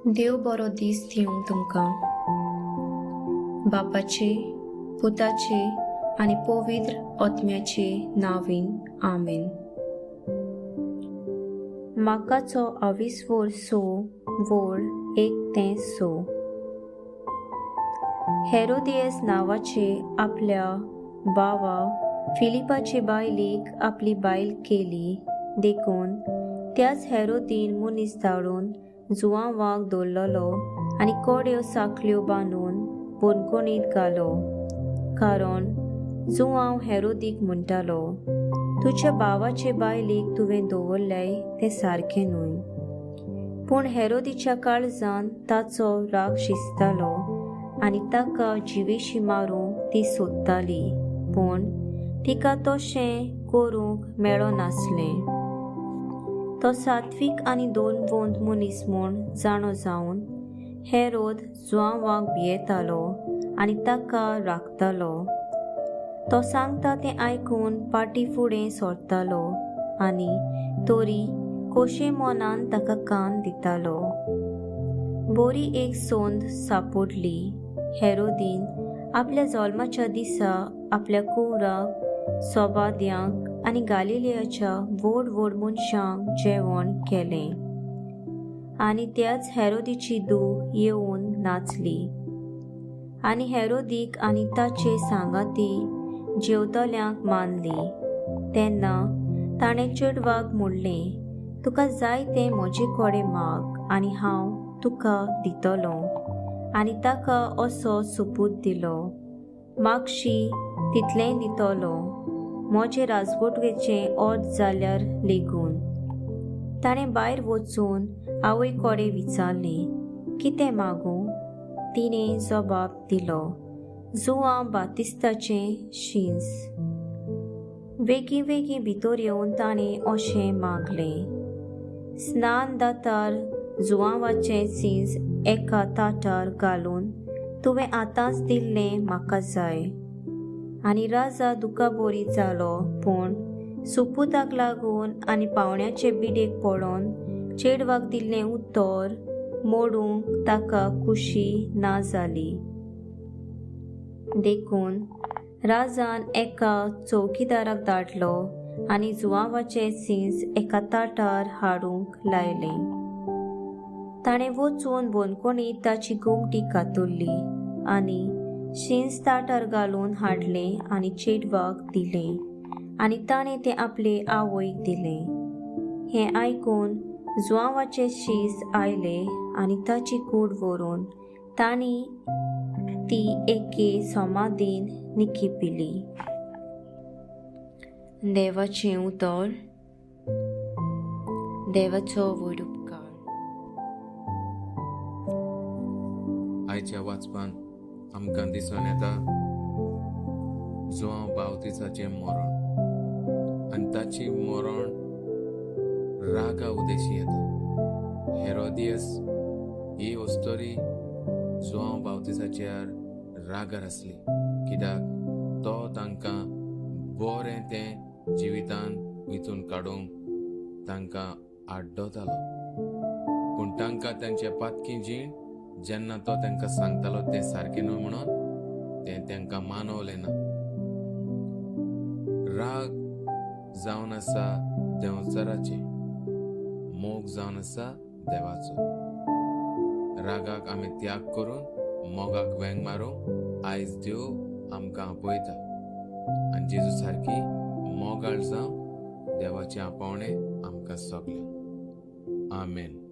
देव बरो दीस दिवं तुमकां. बापाचे, पुताचे आनी पवित्र आत्म्याचे नांवान, आमेन. माकाचो आविस्वोर 6 वोळ 1 ते 6. हेरोदियस नांवाचे आपल्या भावा फिलिपाचे बायलेक आपली बायल केली देखून त्याच हेरोदीन मनीस धाडून जुवांवाक दवरलो आनी कोड्यो साखळ्यो बांदून बंदखणींत घालो. कारण जुवांव हेरोदीक म्हणटालो, तुज्या भावाचे बायलेक तुवें दवरल्याय तें सारकें न्हय. पूण हेरोदीच्या काळजान ताचो राग शिजतालो आनी ताका जिवेशी मारूंक ती सोदताली, पूण तिका तशें करूंक मेळनासलें. तो सात्वीक आनी दोनवंत मनीस म्हूण जाणो जावन हेरोद जुवांवाक भियेतालो आनी ताका राखतालो. तो सांगता तें आयकून पाटी फुडें सरतालो आनी तरी खोशे मनान ताका कान दितालो. बरी एक संद सापडली. हेरोदीन आपल्या जल्माच्या दिसा आपल्या कुंवराक, सोबाद्यांक आनी गालिलियाच्या व्हड व्हड मनशांक जेवण केलें आनी त्याच हेरोदीची धूव येवन नाचली आनी हेरोदीक आनी ताचे सांगाती जेवतल्यांक मानली. तेन्ना ताणें चेडवाक म्हणलें, तुका जाय तें म्हजे कडेन माग आनी हांव तुका दितलो. आनी ताका असो सुपूत दिलो, मागशी तितलेंय दितलो, म्हजे राजवटवेचें अर्द जाल्यार लेगून. ताणें भायर वचून आवय कडेन विचारलें, कितें मागूं? तिणें जबाब दिलो, जुवांव बातिस्ताचें शिंस. बेगीन बेगीन भितर येवन ताणें अशें मागलें, स्नान दातार जुवांवाचें शिंस एका ताटार घालून तुवें आतांच दिल्लें म्हाका जाय. आनी राजा दुखाबरी जालो, पूण सुपुताक लागून आनी पावण्याचे बिडेक पडोन चेडवाक दिल्लें उतर मोडूंक ताका खुशी ना जाली. देखून राजान एका चौकीदाराक धाडलो आनी जुवांवाचें शिंस एका ताटार हाडूंक लायलें. ताणें वचून बंदखणींत ताची गोमटी कातरली आनी शिंस ताटार घालून हाडलें आनी चेडवाक दिलें आनी ताणें तें आपले आवयक दिलें. हें आयकून जुवांवाचे शीस आयले आनी ताची कूड व्हरून तांणी ती एके समाधीन निखिपिली. देवाचें उतर. देवाचो व्हड उपकार. आयच्या वाचपान आमकां दिसून येता जुवांव बावतिसाचें मरण आनी ताची मरण रागा उदेशी येता. हेरोदियस ही अस्तोरी जुवांव बावतिसाचेर रागार आसली, कित्याक तो तांकां बरें तें जिवितान विचून काडूंक तांकां आड्डतालो. पूण तांकां तांचे पातकी जीण जेन्ना तो तांकां सांगतालो तें सारकें न्हय म्हणून तें तांकां मानवलें ना. राग जावन आसा देंवचाराचें, मोग जावन आसा देवाचो. रागाक आमी त्याग करून मोगाक वेंग मारूंक आयज देव आमकां आपयता आनी जेजू सारकी मोगाळ जावं देवाचें आपोवणें आमकां सगळ्यांक. आमेन.